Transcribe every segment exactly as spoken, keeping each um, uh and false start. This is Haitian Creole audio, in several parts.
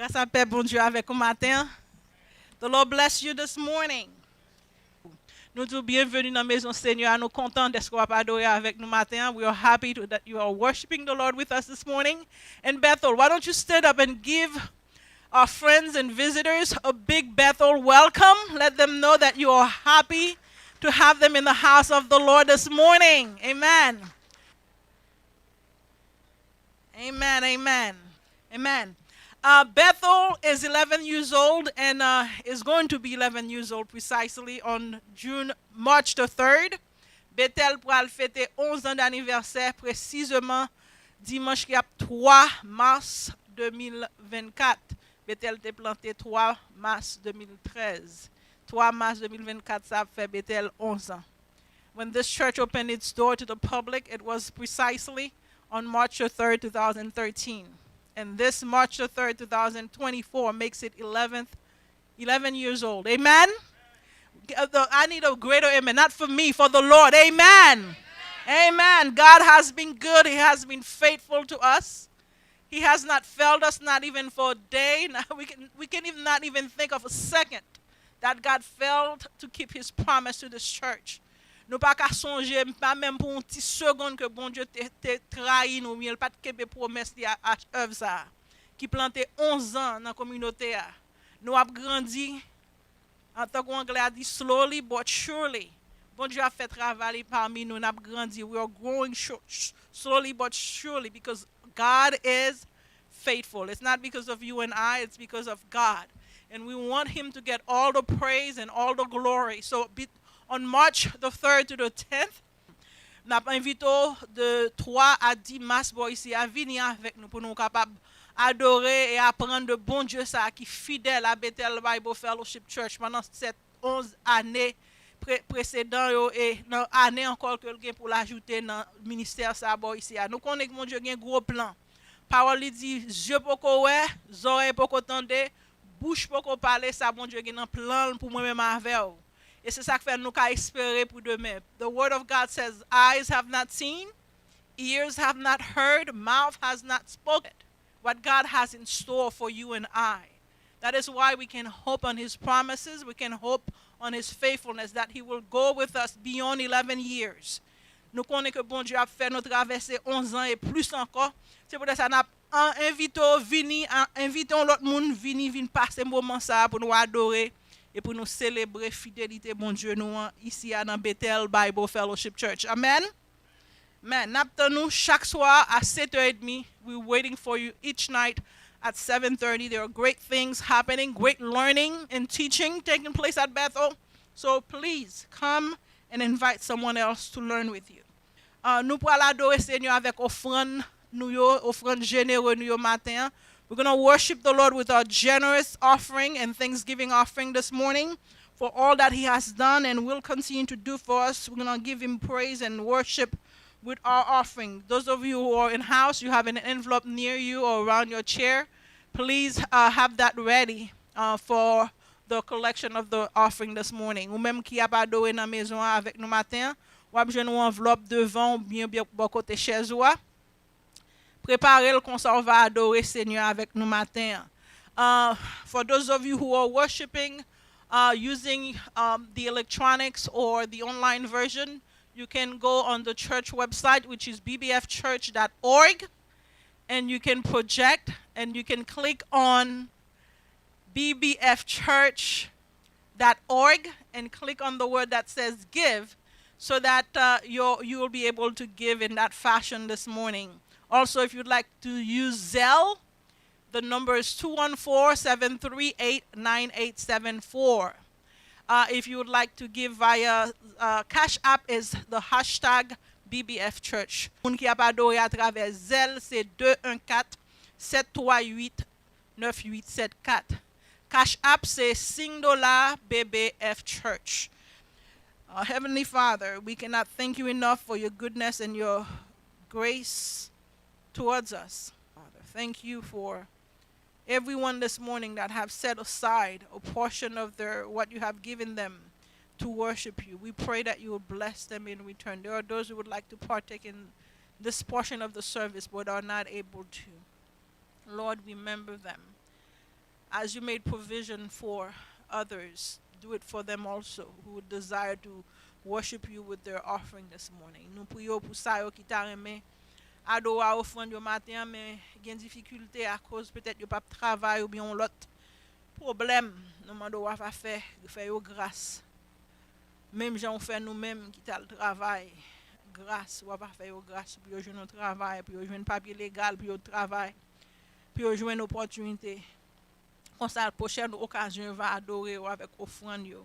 Gras ak pèp Bondye avèk ou maten an. The Lord bless you this morning. Nou di w byenveni nan mezon Senyè a. Nou kontan dèske w ap adore avèk nou maten an. We are happy to, that you are worshiping the Lord with us this morning. And Bethel, why don't you stand up and give our friends and visitors a big Bethel welcome? Let them know that you are happy to have them in the house of the Lord this morning. Amen. Amen, amen, amen. Uh, Bethel is eleven years old and uh, is going to be eleven years old precisely on June, March the third. Bethel pral fete onz an d'anivèsè presizeman dimanch ki ap twa mas de mil vennkat. Bethel te plante twa mas de mil trèz. Twa mas de mil vennkat, sa ap fè Bethel onz an. When this church opened its door to the public, it was precisely on March the third, two thousand thirteen. And this March the third, two thousand twenty-four makes it eleventh, eleven years old. Amen? Uh, the- I need a greater amen. Not for me, for the Lord. Amen. Amen. God has been good. He has been faithful to us. He has not failed us, not even for a day. Not- We can, we can even not even think of a second that God failed to keep his promise to this church. Nou pa ka sonje, pa menm pou yon ti segonn ke Bondye te, te trayi nou, oubyen l pa t kenbe pwomès li a, a èv sa a, ki plante onz an nan kominote a. Nou ap grandi, an tankou anglè a di, slowly but surely. Bondye ap fè travay li pami nou, n ap grandi. We are growing sh- sh- slowly but surely because God is faithful. It's not because of you and I, it's because of God. And we want him to get all the praise and all the glory. So be, on March the third to the tenth, n ap envite w de twa a dis mas bò isi a, vini avèk nou pou nou kapab adore e aprann de Bondye sa a ki fidèl a Bethel Bible Fellowship Church pandan sèt, onz ane pre- presedan yo e nan ane ankò ke l gen pou l ajoute nan ministè sa a bò isi a. Nou konnen ke Bondye gen gwo plan. Pawòl li di, zye poko wè, zòrèy poko tande, bouch poko pale sa Bondye gen nan plan l pou mwen menm avè w. E se sa k fè nou ka espere pou demen. The word of God says, eyes have not seen, ears have not heard, mouth has not spoken what God has in store for you and I. That is why we can hope on his promises, we can hope on his faithfulness, that he will go with us beyond eleven years. Nou konnen ke Bondye ap fè nou travèse onz an e plis ankò. Se poutèt sa n ap an- envite w vini, an- envite yon lòt moun vini, vin pase moman sa a pou nou adore e pou nou selebre fidelite Bondye nou an isi a nan Bethel Bible Fellowship Church. Amen. Men n ap tann nou chak swa a sèt è edmi. We're waiting for you each night at seven thirty. There are great things happening, great learning and teaching taking place at Bethel. So please come and invite someone else to learn with you. Uh, nou pral adore Senyè avèk ofrann nou yo, ofrann jenere nou yo maten an. We're going to worship the Lord with our generous offering and thanksgiving offering this morning for all that he has done and will continue to do for us. We're going to give him praise and worship with our offering. Those of you who are in house, you have an envelope near you or around your chair. Please uh, have that ready uh, for the collection of the offering this morning. Ou menm ki ap adore nan mezon an avèk nou maten an, w ap jwenn yon anvlòp devan w, byen byen bò kote chèz ou a. Prepare l konsa w va adore Senyè avèk nou maten an. Uh, for those of you who are worshiping uh, using um, the electronics or the online version, you can go on the church website, which is b b f church dot org, and you can project and you can click on b b f church dot org and click on the word that says give so that uh, you'll, you will be able to give in that fashion this morning. Also, if you'd like to use Zelle, the number is two one four, seven three eight, nine eight seven four. Uh, if you would like to give via uh, Cash App is the hashtag B B F Church. Moun ki ap adore atravè Zelle se de un kat sèt twa uit nèf uit sèt kat. Cash App se sing dola B B F Church. Uh, Heavenly Father, we cannot thank you enough for your goodness and your grace towards us. Father, thank you for everyone this morning that have set aside a portion of their what you have given them to worship you. We pray that you will bless them in return. There are those who would like to partake in this portion of the service but are not able to. Lord, remember them. As you made provision for others, do it for them also who desire to worship you with their offering this morning. Nou priye w pou sa yo ki ta renmen adore a ofrann yo maten an, men gen difikilte akoz petèt yo p ap travay oubyen yon lòt pwoblèm. Nou mande w a va fè, fè yo gras. Menm jan w fè nou menm ki t al travay gras, w a va fè yo gras pou yo jwenn yon travay, pou yo jwenn papye legal, pou yo travay, pou yo jwenn opòtinite. Konsa, pwochèn okazyon yo va adore yo avèk ofrann yo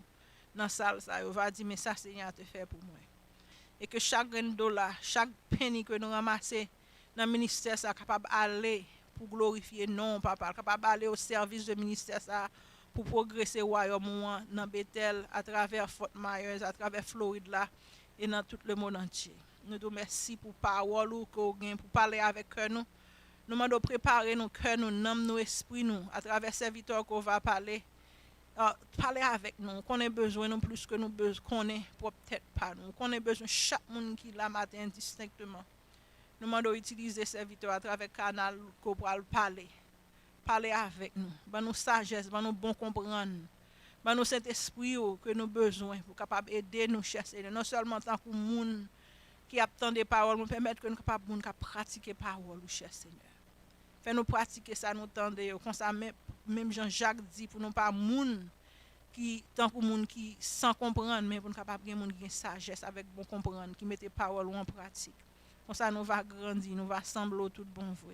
nan sal sa, yo va di, "Men sa Senyè a te fè pou mwen." E ke chak grenn dola, chak peni ke nou ranmase nan ministè sa kapab ale pou glorifye non w, Papa, l kapab ale o sèvis de ministè sa pou pwogrese wayòm ou an nan Betèl, atravè Fort Myers, atravè Florid la, e nan tout lemonn antye. Nou di w mèsi pou pawòl ou ke w gen pou pale avèk kè nou. Nou mande w prepare nou, kè nou, nanm nou, espri nou, atravè sèvitè w ke w va pale. Ah, pale avèk nou. Ou konnen bezwen nou plis ke nou bez-, konnen pwòp tèt pa nou. Ou konnen bezwen chak moun ki la maten an distenkteman. Nou mande w itilize sèvitè w atravè kanal ke w pral pale. Pale avèk nou. Ban nou sajès, ban nou bon konprann. Ban nou Sentespri w ke nou bezwen pou kapab ede nou, chè Senyè. Non sèlman tankou moun ki ap tande pawòl, men pèmèt ke nou kapab moun k ap pratike pawòl ou, chè Senyè. Fè nou pratike sa nou tande yo. Konsa, men, menm jan Jak di, pou nou pa moun ki tankou moun ki san konprann, men pou nou kapab gen moun ki gen sajès avèk bon konprann, ki mete pawòl ou an pratik. Konsa, nou va grandi, nou va sanble w tout bon vre.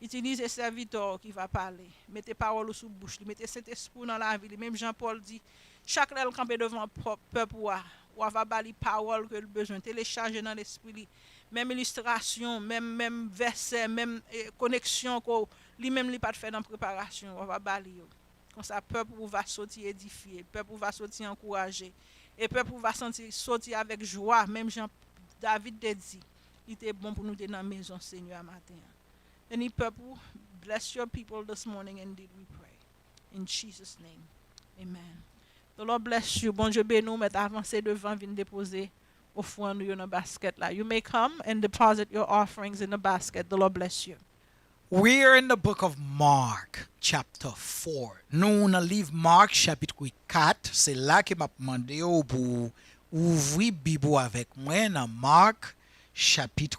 Itilize sèvitè w ki va pale. Mete pawòl ou sou bouch li. Mete Sentespri w nan lavi li. Menm jan Pòl di, chak lè l kanpe devan pòp-, pèp ou a, w a va ba li pawòl ke l bezwen. Telechaje nan lespri li. Menm ilistrasyon, menm, menm vèsè, menm, eh, koneksyon ke w, li menm li pa t fè nan preparasyon, w a va ba li yo. Konsa, pèp ou va soti edifye, pèp ou va soti ankouraje, e pèp ou va santi, soti avèk jwa, menm jan David te di, li te bon pou nou te nan mezon Senyè a maten an. Beni pèp ou, bless your people this morning, indeed we pray. In Jesus' name, amen. The Lord bless you. Bondye beni w, mèt avanse devan, vin depoze ofrann ou yo nan baskèt la. You may come and deposit your offerings in the basket. The Lord bless you. We are in the book of Mark, chapter four. Nou nan liv Mark, chapit kat. Se la ke m ap mande w pou w ouvri Bib ou avèk mwen nan Mark, chapit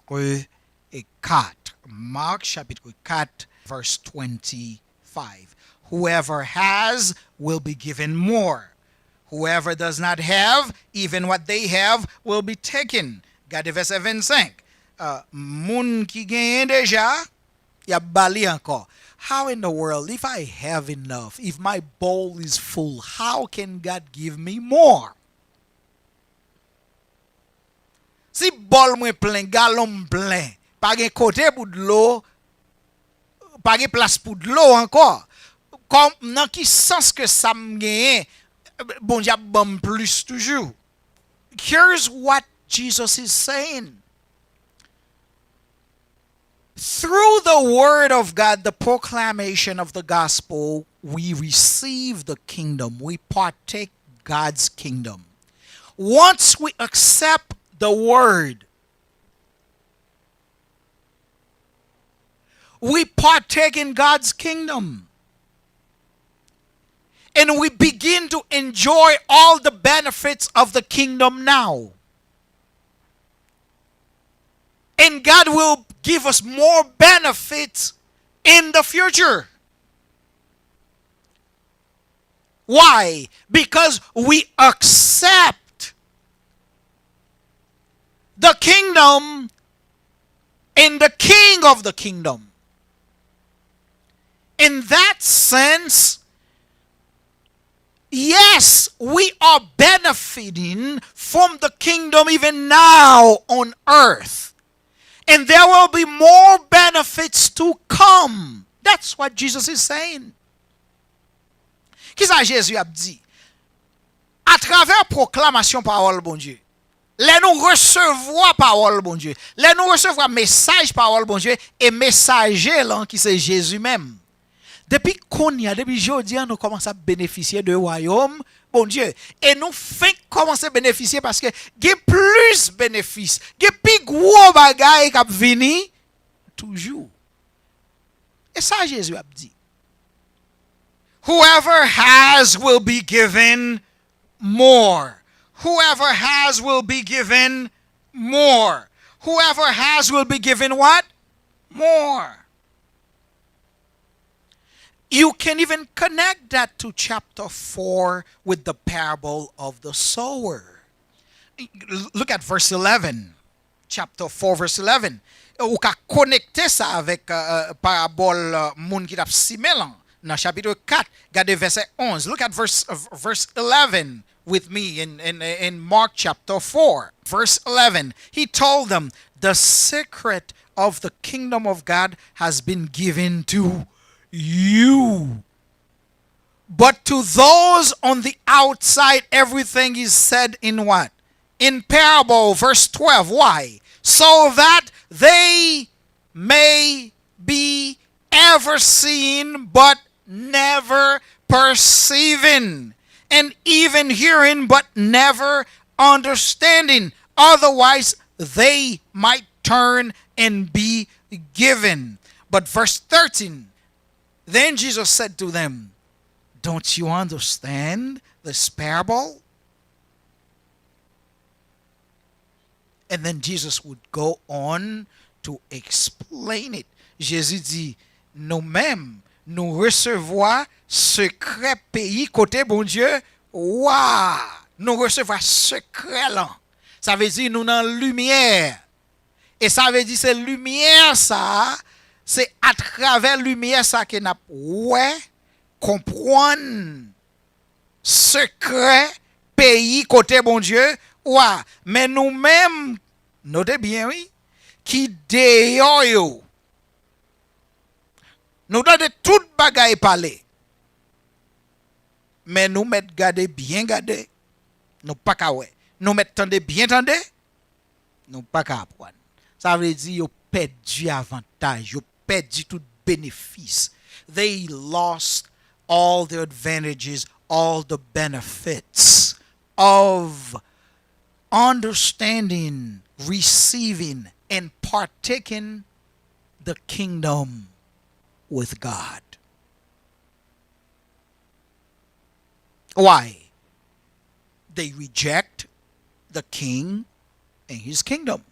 kat. Mark, chapit kat, verse twenty-five. Whoever has will be given more. Whoever does not have, even what they have will be taken. Gade vèsè vennsenk. Uh, moun ki genyen deja, y ap ba li ankò. How in the world, if I have enough, if my bowl is full, how can God give me more? Si bòl mwen plen, galon m plen, pa gen kote pou dlo, pa gen plas pou dlo ankò. Kòm, nan ki sans ke sa m genyen, Bondye ap ban m plis toujou? Here's what Jesus is saying. Through the word of God, the proclamation of the gospel, we receive the kingdom. We partake God's kingdom. Once we accept the word, we partake in God's kingdom. And we begin to enjoy all the benefits of the kingdom now. And God will give us more benefits in the future. Why? Because we accept the kingdom and the king of the kingdom. In that sense, yes, we are benefiting from the kingdom even now on earth. And there will be more benefits to come. That's what Jesus is saying. Kisa Jezi ap di? Atravè pwoklamasyon pawòl Bondye, lè nou resevwa pawòl Bondye, lè nou resevwa mesaj pawòl Bondye e mesaje l an ki se Jezi menm, depi kounye a, depi jodi a, nou kòmanse ap benefisye de wayòm Bondye. E nou fenk kòmanse benefisye paske gen plis benefis, gen pi gwo bagay k ap vini toujou. E sa Jezi ap di. Whoever has will be given more. Whoever has will be given more. Whoever has will be given what? More. You can even connect that to chapter four with the parable of the sower. Look at verse eleven. Chapter four, verse eleven. Ou ka konekte sa avèk, euh, euh, parabòl, euh, moun ki t ap simen lan. Nan chapit kat, gade vèsè onz. Look at verse, uh, verse eleven with me in, in, in Mark chapter four. Verse eleven. He told them, "The secret of the kingdom of God has been given to you." But to those on the outside, everything is said in what? In parable, verse twelve. Why? So that they may be ever seeing, but never perceiving, and even hearing, but never understanding. Otherwise, they might turn and be given. But verse thirteen, then Jesus said to them, "Don't you understand this parable?" And then Jesus would go on to explain it. Jezi di, "Nou menm, nou resevwa sekrè peyi kote Bondye wa." Nou resevwa sekrè lan. Sa vle di nou nan limyè. E sa vle di se limyè sa a, se atravè limyè sa ke n ap wè, konprann sekrè peyi kote Bondye wa. Men nou menm, note byen wi, ki deyò yo, nou tande tout bagay pale. Men nou mèt gade byen gade, nou pa ka wè. Nou mèt tande byen tande, nou pa ka aprann. Sa vle di yo pèdi avantaj, yo pèdi tout benefis. They lost all the advantages, all the benefits of understanding, receiving, and partaking the kingdom with God. Why? They reject the king and his kingdom.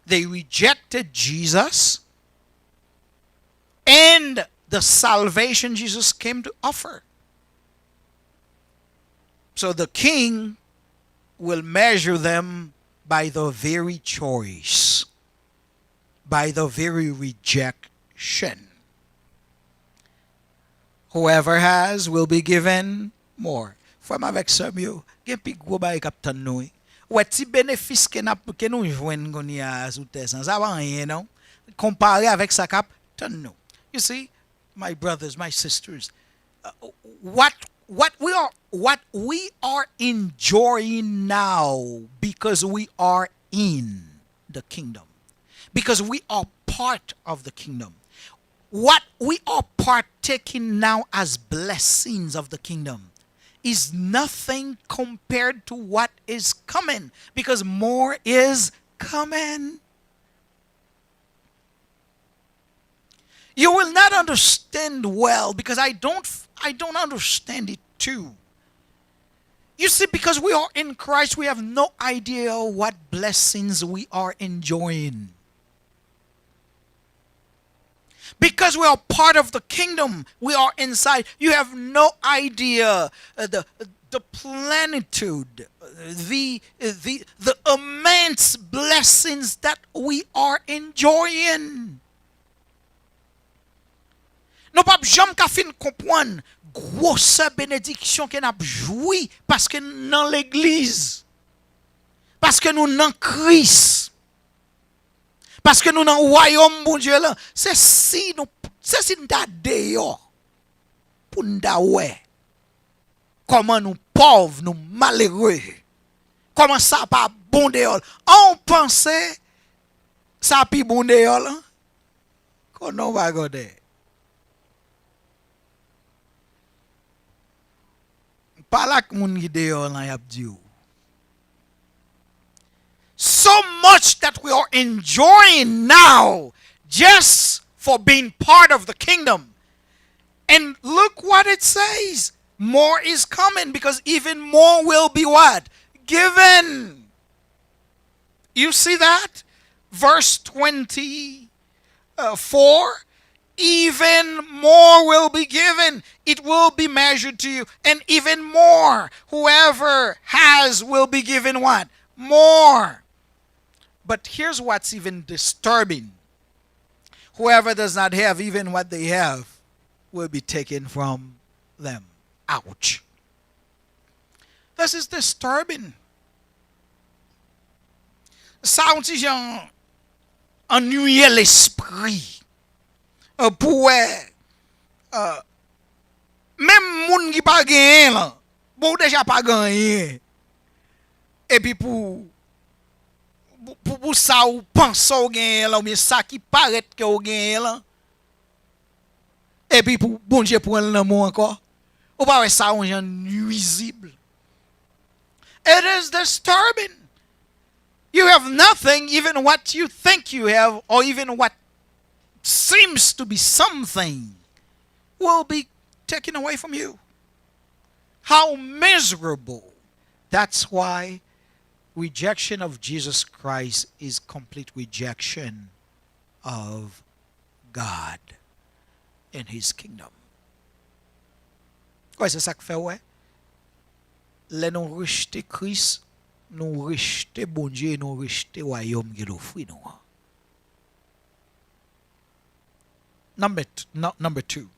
They rejected Jesus and the salvation Jesus came to offer. So the king will measure them by the very choice, by the very rejection. Whoever has will be given more. Frè m avèk sè m yo, gen pi gwo bagay k ap tann nou wi. Ou wè ti benefis ke n ap, ke nou jwenn kounye a sou tè sa, sa pa anyen non. Konpare avèk sa k ap tann nou. You see, my brothers, my sisters, uh, what, what we are, what we are enjoying now because we are in the kingdom, because we are part of the kingdom. What we are partaking now as blessings of the kingdom is nothing compared to what is coming, because more is coming. You will not understand well, because I don't, I don't understand it too. You see, because we are in Christ, we have no idea what blessings we are enjoying. Because we are part of the kingdom, we are inside. You have no idea, uh, the, the plenitude, the, the, the immense blessings that we are enjoying. Nou p ap janm ka fin konprann gwosè benediksyon ke n ap jwi paske n nan legliz, paske nou nan Kris, paske nou nan wayòm Bondye lan. Se si nou, se si n ta deyò pou n ta wè kòman nou pòv, nou malere, kòman sa pa bon deyò l. An, w panse sa pi bon deyò l? Konnen w pa konnen. Pale ak moun ki deyò lan, y ap di w. So much that we are enjoying now just for being part of the kingdom. And look what it says, more is coming, because even more will be what? Given. You see that? Verse twenty-four, even more will be given. It will be measured to you. And even more, whoever has will be given what? More. But here's what's even disturbing. Whoever does not have, even what they have will be taken from them. Ouch. This is disturbing. Sa yon ti jan annuiye lespri. Euh, pou wè, euh, menm moun ki pa genyen lan, bon, ou deja pa gen anyen. Epi pou, pou, pou, pou sa ou panse ou genyen lan, oubyen sa ki parèt ke ou genyen lan, epi pou Bondye pran l nan men w ankò. Ou pa wè sa yon jan nuizib? It is disturbing. You have nothing, even what you think you have, or even what seems to be something, will be taken away from you. How miserable. That's why rejection of Jesus Christ is complete rejection of God and His kingdom. Wè, se sa k fè, wè, lè nou rejte Kris, nou rejte Bondye, nou rejte wayòm ke l ofri nou an. Number, t- no, number two,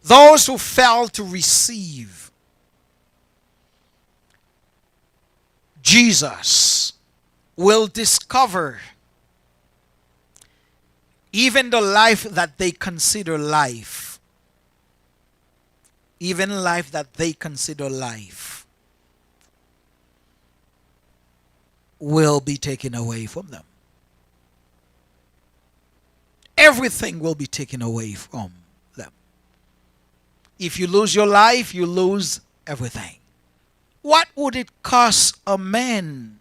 those who fail to receive Jesus will discover even the life that they consider life, even life that they consider life, will be taken away from them. Everything will be taken away from them. If you lose your life, you lose everything. What would it cost a man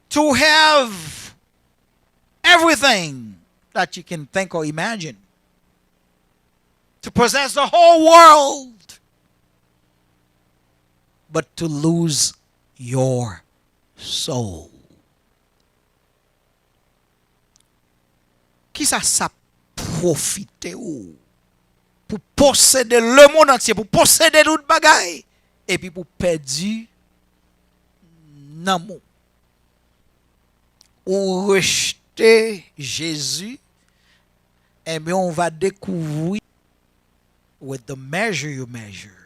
to have everything that you can think or imagine, to possess the whole world, but to lose your soul? Kisa sa pwofite w pou posede lemonn antye, pou posede tout bagay, epi pou pèdi nanm ou? Ou rejte Jezi, enben, ou va dekouvri, with the measure you measure,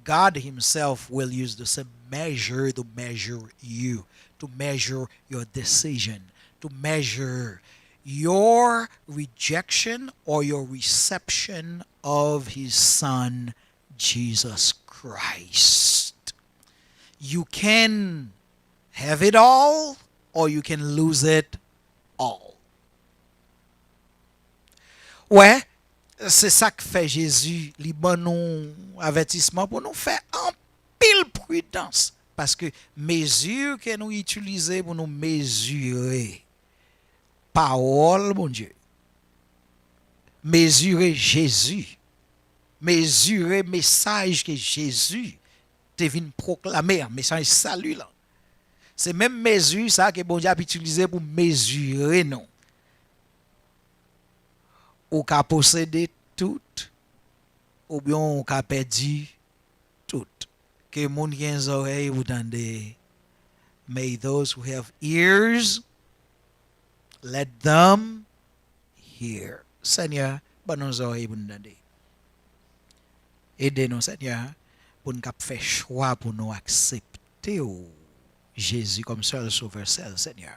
God Himself will use the same measure to measure you, to measure your decision, to measure your rejection or your reception of His Son, Jesus Christ. You can have it all, or you can lose it all. Wè, se sa k fè Jezi, li ban nou avètisman pou nou fè anpil pridans. Paske mezi ke nou itilize pou nou mezire pawòl Bondye, mezire Jezi, mezire mesaj ke Jezi te vin pwoklame an, mesaj sali lan, se menm mezi sa ke Bondye ap itilize pou mezire nou. Ou ka posede tout, oubyen ou ka pèdi tout. Ke moun gen zòrèy pou tande. May those who have ears, let them hear. Senyè, ban nou zòrèy pou n tande. Ede nou, Senyè, pou n kab fè chwa pou nou aksepte w, Jezi, kòm sèl Sovè, sèl Senyè.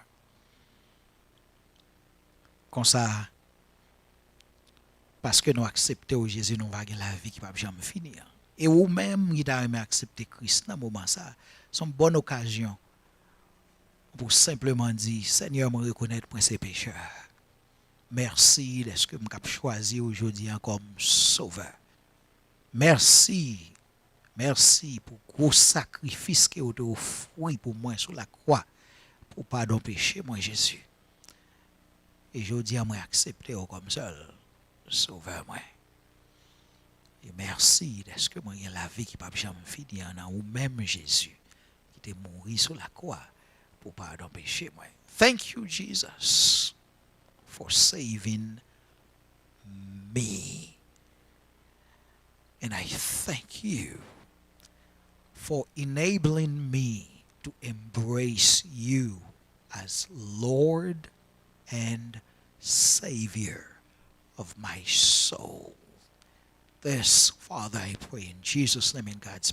Konsa, paske nou aksepte w, Jezi, nou va gen lavi ki p ap janm fini an. E ou menm ki ta renmen aksepte Kris nan moman sa a, se yon bòn okazyon pou w senpleman di, Senyè, mwen rekonèt mwen se pechè. Mèsi dèske m kab chwazi w jodi a kòm Sovè. Mèsi, mèsi pou gwo sakrifis ke w te ofri pou mwen sou lakwa, pou padon peche mwen, Jezi. E jodi a mwen aksepte w kòm sèl Sovè mwen. E mèsi dèske mwen gen lavi ki p ap janm fini an nan ou menm, Jezi, ki te mouri sou lakwa pou padon peche mwen. Thank you, Jesus, for saving me. And I thank you for enabling me to embrace you as Lord and Savior of my soul. This, Father, I pray in Jesus' name and God's